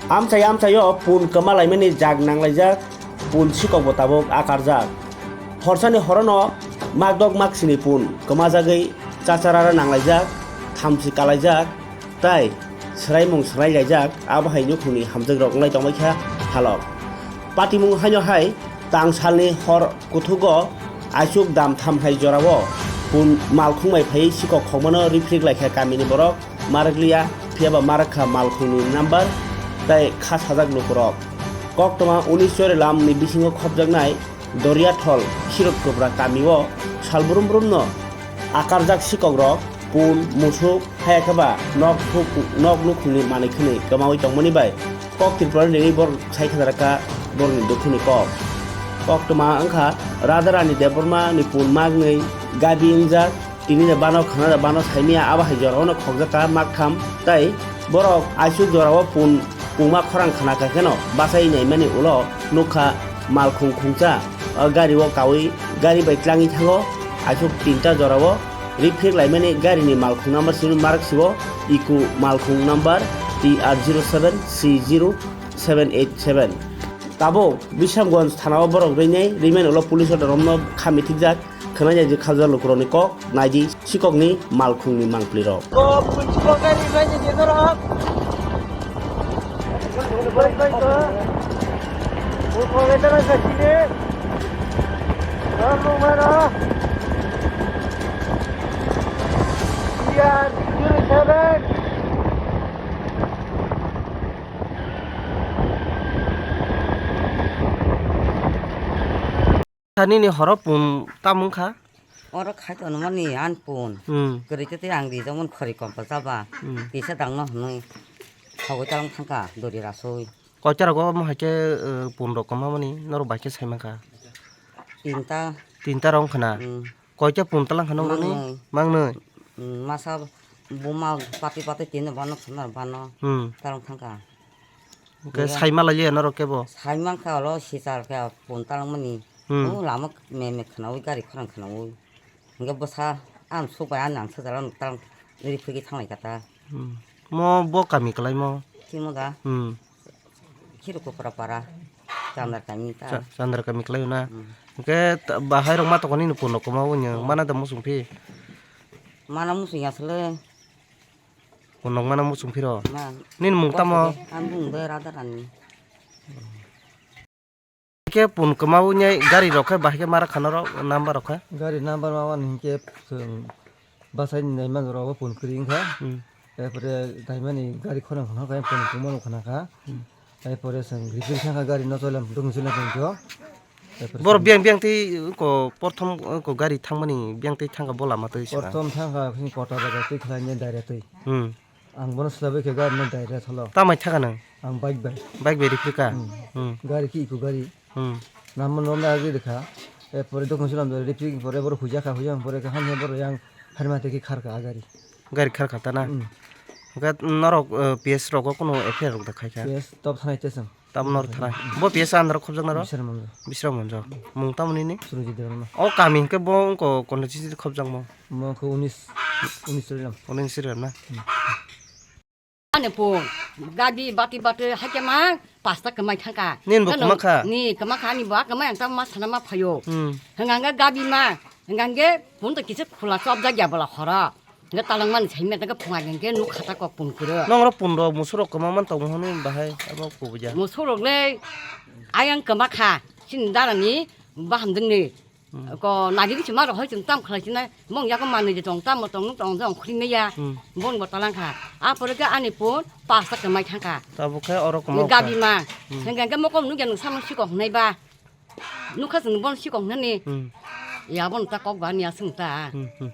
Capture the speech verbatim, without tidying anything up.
Amchai amchaio pun kwma laimani jak nanglaijak, pun sikokbo tabuk akarjak. Horsani horono makdok maksini pun kwmajagwi chacharara nanglaijak, thamchi kalaijak, tai swraimung swrailaijak, abo hai nukhungni hamjakrok wnglai tongbaikha halok. Patimung haino hai tangsalni hor kuthugo aisuk dam tham hai jorao pun malkhung bai phaiwi sikok khokmano riphrikhlaikha kamini borok. Marakliya, phiyaba marakha malkhungni number tai kha sajak lukurok. Koktwma unis Chorilamni bisingo khopjaknai Doriathol Khirot Kwbra kamio salbrum brumno akarjak sikokrok pun, musuk, haiyakheba nok huk-, nok nukhungni manwi khwnwi kwmawi tongmani bai kok Tripura ni borok sai khadarkha borokni dukhuni kok. Koktwma wngkha Radharani Debbarma ni pun magnwi gabi wngjak. Tini de bano khana de bano saimia abo hai jorao no khokjak ka maktham. Tai borok aisuk jorao pun pungma khorang khna kha kheno bachai naimani ulo nukha malkhung khungcha o gari o kaui gari bai tlangwi thango. Aisuk tinta jorao riphrek laimani gari ni malkhung number simi marak sibo iku malkhung number T R zero seven C zero seven eight seven. Tabuk Bisramganj thana o borok rwinai rwimani ulo police order romno kha mithikjak. Khwnajak je khajak lukurokni kok, naidi sikokni malkhungni mangpilirok. Nini horo pun tamo wngkha? Oro khai tonmani ani pun. Hmm. Kwrwi twi twi ang rijak mani khori kom pajaba. Hmm. Kisa dangno hwnwi thogwi talong thangkha dori rasui. Koita rogo omo hai khe, eh, pun rok kwma mani norok bai khe sai mankha? Tinta. Tinta rok wngkha na? Hmm. Koita pun talang kha nokni? Mangnwi. Mangnwi? Hmm, masa buma pati pati tino bano khwna bano. Hmm. Talong thangkha. Hwnkhe saima lailiya norok kebo? Saimang kha olo sichar khe pun talangmani. Hmm. O lama me me khwnaui gari khorang khwnaui. Hwnkhe bwsa ang suk bai ani ang sajala talang riphuigwi thanglai kha ta. Hmm. Mo bo kami kwlaimo? Timo da. Hmm. Khirokopra para. Chandra kami ta. Cha-, Chandra kami kwlaio na? Hmm. Hwnkhe ta-, bahai rok ma tongkha nini pun rok kwma o nini mana da muchung phi? Mana muchung ya sle. Kunok mano muchung phiro. Ma. Nini mung tamo? Ang bung bai Radha Rani. Khe pun kwma wngnai gari rok khe bahai khe mara khana rok number rok khe? Gari number ma wan hinkhe chwng bachai ni nai man rok pun kwrwi wngkha. Hmm. Erpore daimani gari khorang khana kha pun kwma rok khana kha. Hmm. Erpore chwng repair kha gari no chole dukun chole tong kho. Borok biyang biyang tei ko porthom ko gari thangmani biyang tei thangkha bo lama twi saka. Porthom thangkha sini kota baja twi khlaini daira twi. Hmm. Ang bono swlaibai khe gari no daira tholo. Tamai thaka nang? Ang bike bai. Bike bai riphi ka? Hmm. Hmm. Gari ki iku gari. Hmm. Namno no na agi dekha. E pore dokon sulam do riphi pore boro huja kha huja pore kha hamya boro yang harma teki khar kha a gari. Gari khar kha ta na? Hmm. Ga norok, eh, P S rogo kuno F I R rok da khai kha? P S top thanai tesang. Tamo nor thanai. Bo P S under khobjak naro? Bisram Manjak. Bisram Manjak. Mung tamo nini? Surajit Debbarma. O kami hwnkhe bo wngko konno chichi khobjakmo? Mo khe unis, unis Chorilam. Unis Chorilam na? Hmm. Ani pun, gadi bati bati hakhe ma pasta kwmai thangkha. Nini bo kwma kha? Ni kwma kha ani bo a kwmai ang tamo ma sana ma phaio. Hmm. Hwnkha hwnkhe gadi ma, hwnkha hwnkhe pun to kisa khula chopjak ya bola khoro. Hwnkhe talangmani saimya tangkhe phunga hwnkhe nuk khata kok pun kwrwi. Nongro pun rok musuk rok kwma man tongmo hwnwi bahai abo kubui ya. Musuk rok le ayang kwma kha chini dara ni bahamjwk ni. Hmm. Ko nadi bithi ma rok hoi chwng tam khlai china mong yago manwi de tong tam tong nuk tong jong khri meya. Hmm. Bon bo talang kha. A pore khe ani pun pasta kwmai thang kha. Tabuk khe oro kwma gabi ma. Hmm. Hwnkhe hwnkhe mokom nuk ya nuk samung sikok hnai ba. Nukha chwng bono sikok nani. Hmm. Ya bono ta kok ba ni aswng ta. Hmm, hmm.